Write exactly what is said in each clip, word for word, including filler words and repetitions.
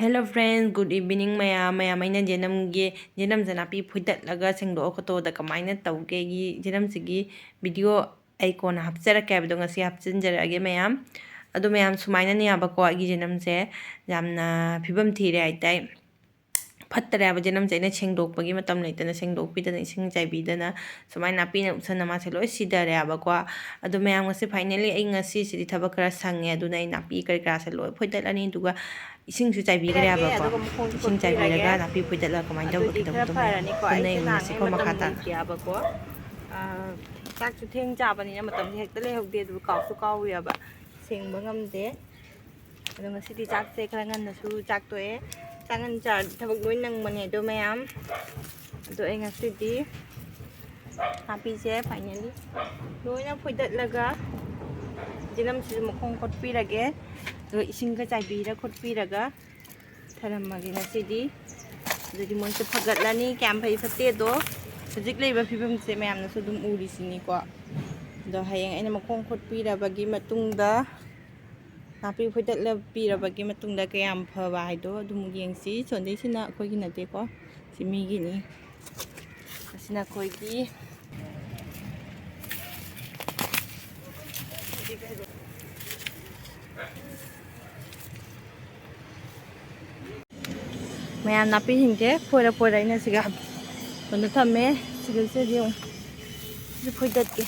Hello friends, good evening ꯃꯌꯥꯝ꯫ ꯃꯌꯥꯝ, ꯑꯩꯅ ꯖꯦꯅꯝꯒꯤ, ꯖꯦꯅꯝꯁꯦ ꯅꯥꯄꯤ ꯐꯣꯏꯗꯠꯂꯒ ꯁꯦꯡꯗꯣꯛꯑ ꯈꯣꯠꯇꯣꯛꯑꯗ ꯀꯃꯥꯏꯅ ꯇꯧꯒꯦꯒꯤ ꯖꯦꯅꯝꯁꯤꯒꯤ video ꯑꯩ ꯀꯣꯟꯅ ꯍꯥꯞꯆꯔꯛꯀꯦ ꯍꯥꯏꯕꯗꯣ ꯉꯁꯤ ꯍꯥꯞꯆꯤꯟꯖꯔꯛꯑꯒꯦ ꯃꯌꯥꯝ꯫ ꯑꯗꯣ ꯃꯌꯥꯝ, ꯁꯨꯃꯥꯏꯅꯅꯦ ꯍꯥꯏꯕꯀꯣ, ꯑꯩꯒꯤ ꯖꯦꯅꯝꯁꯦ ꯌꯥꯝꯅ ꯐꯤꯕꯝ ꯊꯤꯔꯦ ꯍꯥꯏꯇꯥꯏ꯫ ꯐꯠꯇꯔꯦ ꯍꯥꯏꯕ ꯖꯦꯅꯝꯁꯦ ꯑꯩꯅ ꯁꯦꯡꯗꯣꯛꯄꯒꯤ ꯃꯇꯝ ꯂꯩꯇꯅ ꯁꯦꯡꯗꯣꯛꯄꯤꯗꯅ, ꯏꯁꯤꯡ ꯆꯥꯏꯕꯤꯗꯅ, ꯁꯨꯃꯥꯏꯅ ꯅꯥꯄꯤꯅ ꯎꯞꯁꯟꯅ ꯃꯥꯁꯦ ꯂꯣꯏ ꯁꯤꯊꯔꯦ ꯍꯥꯏꯕꯀꯣ꯫ ꯑꯗꯣ ꯃꯌꯥꯝ, ꯉꯁꯤ finally ꯑꯩ ꯉꯁꯤꯁꯤꯗꯤ ꯊꯕꯛ ꯈꯔ ꯁꯪꯉꯦ, ꯑꯗꯨꯅ ꯑꯩ ꯅꯥꯄꯤ ꯀꯔꯤ ꯀꯔꯥꯁꯦ ꯂꯣꯏ ꯐꯣꯏꯗꯠꯂꯅꯤ, ꯑꯗꯨꯒ ꯏꯁꯤꯡꯁꯨ ꯆꯥꯏꯕꯤꯈ꯭ꯔꯦ ꯍꯥꯏꯕꯀꯣ꯫ ꯑꯗꯨꯒ ꯃꯈꯣꯡꯁꯨ ꯏꯁꯤꯡ ꯆꯥꯏꯕꯤꯔꯒ ꯀꯣꯠꯄꯤꯔꯒꯦ꯫ ꯅꯥꯄꯤ ꯐꯣꯏꯗꯠꯂꯒ ꯀꯃꯥꯏꯅ ꯇꯧꯕ ꯑꯗꯨꯗꯤ ꯈꯔ ꯀꯩꯗꯧꯕꯗꯣ ꯃꯌꯥꯝ ꯐꯔꯅꯤꯀꯣ꯫ ꯄꯨꯟꯅ ꯑꯩꯁꯦ ꯌꯦꯡꯃꯤꯟꯅꯁꯤꯀꯣ ꯅꯍꯥꯟꯉꯩ ꯃꯈꯥ ꯃꯇꯝ ꯇꯥꯅ꯫ ꯂꯩꯇꯦ ꯍꯥꯏꯕꯀꯣ꯫ ꯑꯥ, ꯆꯥꯛꯁꯨ ꯊꯦꯡ ꯆꯥꯕꯅꯤꯅ ꯃꯇꯝꯁꯦ ꯍꯦꯛꯇ ꯂꯩꯍꯧꯗꯦ, ꯑꯗꯨꯒ ꯀꯥꯎꯁꯨ ꯀꯥꯎꯔꯦꯕ, ꯁꯦꯡꯕ ꯉꯝꯗꯦ꯫ ꯑꯗꯣ ꯉꯁꯤꯗꯤ ꯆꯥꯛꯁꯦ ꯈꯔ ꯉꯟꯅꯁꯨ ꯆꯥꯛ ꯇꯣꯛꯑꯦ꯫ ꯆꯥꯛ ꯉꯟꯅ ꯆꯥꯔꯗꯤ ꯊꯕꯛ ꯂꯣꯏ ꯅꯪꯕꯅꯦ ꯑꯗꯣ ꯃꯌꯥꯝ꯫ ꯑꯗꯣ ꯑꯩ ꯉꯁꯤꯗꯤ ꯅꯥꯄꯤꯁꯦ finally ꯂꯣꯏꯅ ꯐꯣꯏꯗꯠꯂꯒ ꯖꯦꯅꯝꯁꯤꯁꯨ ꯃꯈꯣꯡ ꯈꯣꯠꯄꯤꯔꯒꯦ꯫ ꯑꯗꯨꯒ ꯏꯁꯤꯡꯒ ꯆꯥꯏꯕꯤꯔ ꯈꯣꯠꯄꯤꯔꯒ ꯊꯔꯝꯃꯒꯦ ꯉꯁꯤꯗꯤ꯫ ꯑꯗꯨꯗꯤ ꯃꯣꯏꯁꯦ ꯐꯒꯠꯂꯅꯤ, ꯀꯌꯥꯝ ꯐꯩ ꯐꯠꯇꯦꯗꯣ꯫ ꯍꯧꯖꯤꯛ ꯂꯩꯕ ꯐꯤꯕꯝꯁꯦ ꯃꯌꯥꯝꯅꯁꯨ ꯑꯗꯨꯝ ꯎꯔꯤꯁꯤꯅꯤꯀꯣ꯫ ꯑꯗꯣ ꯍꯌꯦꯡ ꯑꯩꯅ ꯃꯈꯣꯡ ꯈꯣꯠꯄꯤꯔꯕꯒꯤ ꯃꯇꯨꯡꯗ, ꯅꯥꯄꯤ ꯐꯣꯏꯗꯠꯂ ꯄꯤꯔꯕꯒꯤ ꯃꯇꯨꯡꯗ ꯀꯌꯥꯝ ꯐꯕ ꯍꯥꯏꯗꯣ ꯑꯗꯨꯃꯨꯛ ꯌꯦꯡꯁꯤ꯫ ꯁꯣꯟꯗꯩꯁꯤꯅ ꯑꯩꯈꯣꯏꯒꯤ ꯅꯠꯇꯦꯀꯣ, ꯁꯤ ꯃꯤꯒꯤꯅꯤ꯫ ꯑꯁꯤꯅ ꯑꯩꯈꯣꯏꯒꯤ꯫ ꯃꯌꯥꯝ ꯅꯥꯄꯤꯁꯤꯡꯁꯦ ꯐꯣꯏꯔ ꯐꯣꯏꯔ ꯑꯩꯅ ꯁꯤꯒ ꯀꯩꯅꯣ ꯊꯝꯃꯦ꯫ ꯁꯤꯗꯁꯨ ꯌꯦꯡꯉꯨ, ꯁꯤ ꯐꯣꯏꯗꯠꯀꯦ꯫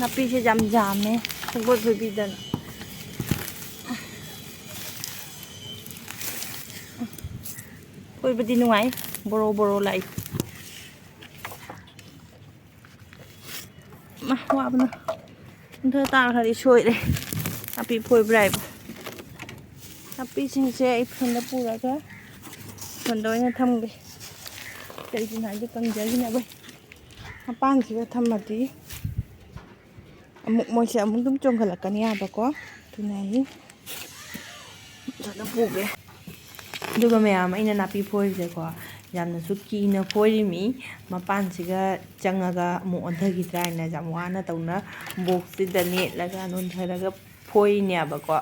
ꯅꯥꯄꯤꯁꯦ ꯌꯥꯝ ꯌꯥꯝꯃꯦ, ꯄꯨꯡꯐꯣꯏ ꯐꯣꯏꯕꯤꯗꯅ꯫ ꯐꯣꯏꯕꯗꯤ ꯅꯨꯡꯉꯥꯏ, ꯕꯣꯔꯣ ꯕꯣꯔꯣ ꯂꯥꯛꯏ꯫ ꯃꯥ, ꯋꯥꯕꯅ ꯀꯨꯟꯊ꯭ꯔꯥ ꯇꯥꯈ꯭ꯔꯗꯤ ꯁꯣꯏꯔꯦ꯫ ꯅꯥꯄꯤ ꯐꯣꯏꯕ꯭ꯔꯥ ꯍꯥꯏꯕ꯫ ꯅꯥꯄꯤꯁꯤꯡꯁꯦ ꯑꯩ ꯐꯣꯟꯗ ꯄꯨꯔꯒ ꯐꯣꯟꯗ ꯑꯣꯏꯅ ꯊꯝꯒꯦ꯫ ꯀꯩꯒꯤꯅꯣ ꯍꯥꯏꯗꯤ ꯀꯪꯖꯈꯤꯅꯕ꯫ ꯃꯄꯥꯟꯁꯤꯗ ꯊꯝꯃꯗꯤ ꯑꯃꯨꯛ ꯃꯣꯏꯁꯦ ꯑꯃꯨꯛ ꯑꯗꯨꯝ ꯆꯣꯡꯈꯠꯂꯛꯀꯅꯤ ꯍꯥꯏꯕꯀꯣ꯫ ꯑꯗꯨꯅ ꯑꯩ ꯐꯖꯅ ꯄꯨꯒꯦ꯫ ꯑꯗꯨꯒ ꯃꯌꯥꯝ, ꯑꯩꯅ ꯅꯥꯄꯤ ꯐꯣꯏꯔꯤꯁꯦꯀꯣ, ꯌꯥꯝꯅꯁꯨ ꯀꯤꯅ ꯐꯣꯏꯔꯤꯃꯤ꯫ ꯃꯄꯥꯟꯁꯤꯒ ꯆꯪꯉꯒ ꯑꯃꯨꯛ ꯑꯣꯟꯊꯈꯤꯗ꯭ꯔꯥ ꯍꯥꯏꯅ ꯌꯥꯝ ꯋꯥꯅ ꯇꯧꯅ ꯕꯣꯛꯁꯁꯤꯗ ꯅꯦꯠꯂꯒ ꯅꯣꯟꯊꯔꯒ ꯐꯣꯏꯔꯤꯅꯦꯕꯀꯣ꯫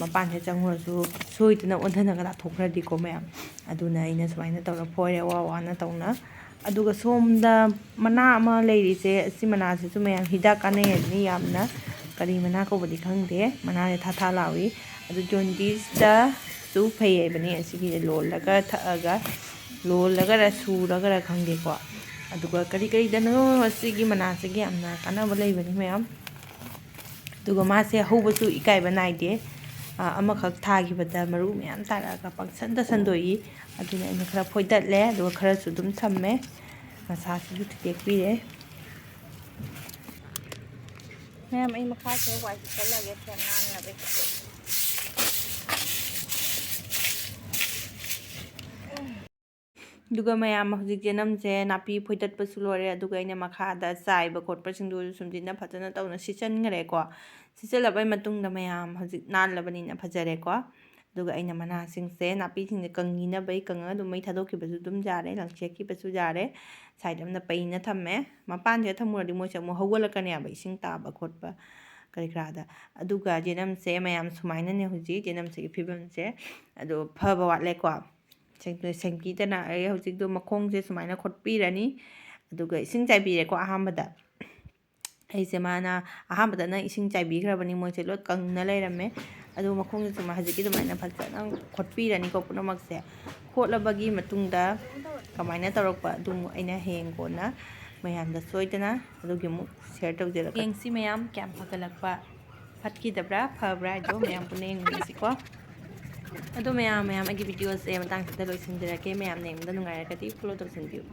ꯃꯄꯥꯟꯁꯦ ꯆꯪꯉꯨꯔꯁꯨ ꯁꯣꯏꯗꯅ ꯑꯣꯟꯊꯅꯒ ꯂꯥꯊꯣꯛꯈ꯭ꯔꯗꯤꯀꯣ ꯃꯌꯥꯝ꯫ ꯑꯗꯨꯅ ꯑꯩꯅ ꯁꯨꯃꯥꯏꯅ ꯇꯧꯔ ꯐꯣꯏꯔꯦ, ꯋꯥ ꯋꯥꯅ ꯇꯧꯅ꯫ ꯑꯗꯨꯒ ꯁꯣꯝꯗ ꯃꯅꯥ ꯑꯃ ꯂꯩꯔꯤꯁꯦ, ꯑꯁꯤ ꯃꯅꯥꯁꯤꯁꯨ ꯃꯌꯥꯝ ꯍꯤꯗꯥꯛ ꯀꯥꯟꯅꯩ ꯍꯥꯏꯕꯅꯤ ꯌꯥꯝꯅ꯫ ꯀꯔꯤ ꯃꯅꯥ ꯀꯧꯕꯗꯤ ꯈꯪꯗꯦ, ꯃꯅꯥꯁꯦ ꯊꯥ ꯊꯥ ꯂꯥꯎꯏ꯫ ꯑꯗꯨ ꯖꯣꯟꯗꯤꯁꯇꯁꯨ ꯐꯩ ꯍꯥꯏꯕꯅꯤ ꯑꯁꯤꯒꯤꯁꯦ, ꯂꯣꯜꯂꯒ ꯊꯛꯑꯒ, ꯂꯣꯜꯂꯒꯔ ꯁꯨꯔꯒꯔ ꯈꯪꯗꯦꯀꯣ꯫ ꯑꯗꯨꯒ ꯀꯔꯤ ꯀꯔꯤꯗꯅꯣ ꯑꯁꯤꯒꯤ ꯃꯅꯥꯁꯤꯒꯤ ꯌꯥꯝꯅ ꯀꯥꯟꯅꯕ ꯂꯩꯕꯅꯤ ꯃꯌꯥꯝ꯫ ꯑꯗꯨꯒ ꯃꯥꯁꯦ ꯍꯧꯕꯁꯨ ꯏꯀꯥꯏꯕ ꯅꯥꯏꯗꯦ꯫ ꯑ, ꯑꯃꯈꯛ ꯊꯥꯈꯤꯕꯗ ꯃꯔꯨ ꯃꯌꯥꯝ ꯇꯥꯔꯛꯑꯒ ꯄꯪꯁꯟꯗ ꯁꯟꯗꯣꯛꯏ꯫ ꯑꯗꯨꯅ ꯑꯩꯅ ꯈꯔ ꯐꯣꯏꯗꯠꯂꯦ, ꯑꯗꯨꯒ ꯈꯔꯁꯨ ꯑꯗꯨꯝ ꯊꯝꯃꯦ꯫ ꯃꯁꯥꯁꯤꯁꯨ ꯊꯨꯗꯦꯛꯄꯤꯔꯦ꯫ ꯃꯌꯥꯝ, ꯑꯩ ꯃꯈꯥꯁꯦ ꯋꯥꯏ ꯁꯤꯠꯆꯜꯂꯒꯦ, ꯐꯦꯟ ꯉꯥꯟꯅꯕꯒꯤ꯫ ꯑꯗꯨꯒ ꯃꯌꯥꯝ, ꯍꯧꯖꯤꯛ ꯆꯦꯅꯝꯁꯦ ꯅꯥꯄꯤ ꯐꯣꯏꯗꯠꯄꯁꯨ ꯂꯣꯏꯔꯦ, ꯑꯗꯨꯒ ꯑꯩꯅ ꯃꯈꯥꯗ ꯆꯥꯏꯕ ꯈꯣꯠꯄꯁꯤꯡꯗꯨ ꯁꯨꯝꯖꯤꯟꯅ ꯐꯖꯅ ꯇꯧꯅ ꯁꯤꯠꯆꯟꯈ꯭ꯔꯦꯀꯣ꯫ ꯁꯤꯠꯆꯜꯂꯕꯩ ꯃꯇꯨꯡꯗ ꯃꯌꯥꯝ, ꯍꯧꯖꯤꯛ ꯅꯥꯜꯂꯕꯅꯤꯅ ꯐꯖꯔꯦꯀꯣ꯫ ꯑꯗꯨꯒ ꯑꯩꯅ ꯃꯅꯥꯁꯤꯡꯁꯦ, ꯅꯥꯄꯤꯁꯤꯡꯁꯦ ꯀꯪꯉꯤꯅꯕꯩ ꯀꯪꯉꯒ ꯑꯗꯨꯝ ꯃꯩ ꯊꯥꯗꯣꯛꯈꯤꯕꯁꯨ ꯑꯗꯨꯝ ꯌꯥꯔꯦ, ꯂꯪꯊꯦꯛꯈꯤꯕꯁꯨ ꯌꯥꯔꯦ꯫ ꯁꯥꯏꯠ ꯑꯃꯗ ꯄꯩꯅ ꯊꯝꯃꯦ꯫ ꯃꯄꯥꯟꯁꯤꯗ ꯊꯝꯃꯨꯔꯗꯤ ꯃꯣꯏꯁꯦ ꯑꯃꯨꯛ ꯍꯧꯒꯠꯂꯛꯀꯅꯦꯕ, ꯏꯁꯤꯡ ꯇꯥꯕ ꯈꯣꯠꯄ ꯀꯔꯤ ꯀꯔꯥꯗ꯫ ꯑꯗꯨꯒ ꯆꯦꯅꯝꯁꯦ ꯃꯌꯥꯝ ꯁꯨꯃꯥꯏꯅꯅꯦ ꯍꯧꯖꯤꯛ ꯆꯦꯅꯝꯁꯤꯒꯤ ꯐꯤꯕꯝꯁꯦ꯫ ꯑꯗꯣ ꯐꯕ ꯋꯥꯠꯂꯦꯀꯣ꯫ ꯁꯦꯡ-, ꯁꯦꯡꯕꯤꯗꯅ ꯑꯩ ꯍꯧꯖꯤꯛꯇꯣ ꯃꯈꯣꯡꯁꯦ ꯁꯨꯃꯥꯏꯅ ꯈꯣꯠꯄꯤꯔꯅꯤ꯫ ꯑꯗꯨꯒ ꯏꯁꯤꯡ ꯆꯥꯏꯕꯤꯔꯦꯀꯣ ꯑꯍꯥꯟꯕꯗ꯫ ꯑꯩꯁꯦ ꯃꯥꯅ ꯑꯍꯥꯟꯕꯗꯅ ꯏꯁꯤꯡ ꯆꯥꯏꯕꯤꯈ꯭ꯔꯕꯅꯤ, ꯃꯣꯏꯁꯦ ꯂꯣꯏ ꯀꯪꯅ ꯂꯩꯔꯝꯃꯦ꯫ ꯑꯗꯨ ꯃꯈꯣꯡꯁꯦ ꯁꯨꯃꯥꯏ-, ꯍꯧꯖꯤꯛꯀꯤ ꯑꯗꯨꯃꯥꯏꯅ ꯐꯖꯅ ꯈꯣꯠꯄꯤꯔꯅꯤꯀꯣ ꯄꯨꯝꯅꯃꯛꯁꯦ꯫ ꯈꯣꯠꯂꯕꯒꯤ ꯃꯇꯨꯡꯗ ꯀꯃꯥꯏꯅ ꯇꯧꯔꯛꯄ ꯑꯗꯨ ꯑꯃꯨꯛ ꯑꯩꯅ ꯍꯌꯦꯡ ꯀꯣꯟꯅ ꯃꯌꯥꯝꯗ ꯁꯣꯏꯗꯅ ꯑꯗꯨꯒꯤ ꯑꯃꯨꯛ ꯁꯤꯌꯔ ꯇꯧꯖꯔꯛꯀꯦ꯫ ꯌꯦꯡꯁꯤ ꯃꯌꯥꯝ ꯀꯌꯥꯝ ꯐꯒꯠꯂꯛꯄ, ꯐꯠꯈꯤꯗꯕ꯭ꯔꯥ ꯐꯕ꯭ꯔꯥ ꯍꯥꯏꯗꯣ ꯃꯌꯥꯝ ꯄꯨꯟꯅ ꯌꯦꯡꯃꯤꯟꯅꯁꯤꯀꯣ꯫ ꯑꯗꯣ ꯃꯌꯥꯝ, ꯃꯌꯥꯝ ꯑꯩꯒꯤ ꯚꯤꯗꯤꯑꯣꯁꯦ ꯃꯇꯥꯡꯁꯤꯗ ꯂꯣꯏꯁꯤꯟꯖꯔꯒꯦ꯫ ꯃꯌꯥꯝꯅ ꯌꯦꯡꯕꯗ ꯅꯨꯡꯉꯥꯏꯔꯒꯗꯤ ꯐꯣꯂꯣ ꯇꯧꯁꯤꯟꯕꯤꯌꯨ꯫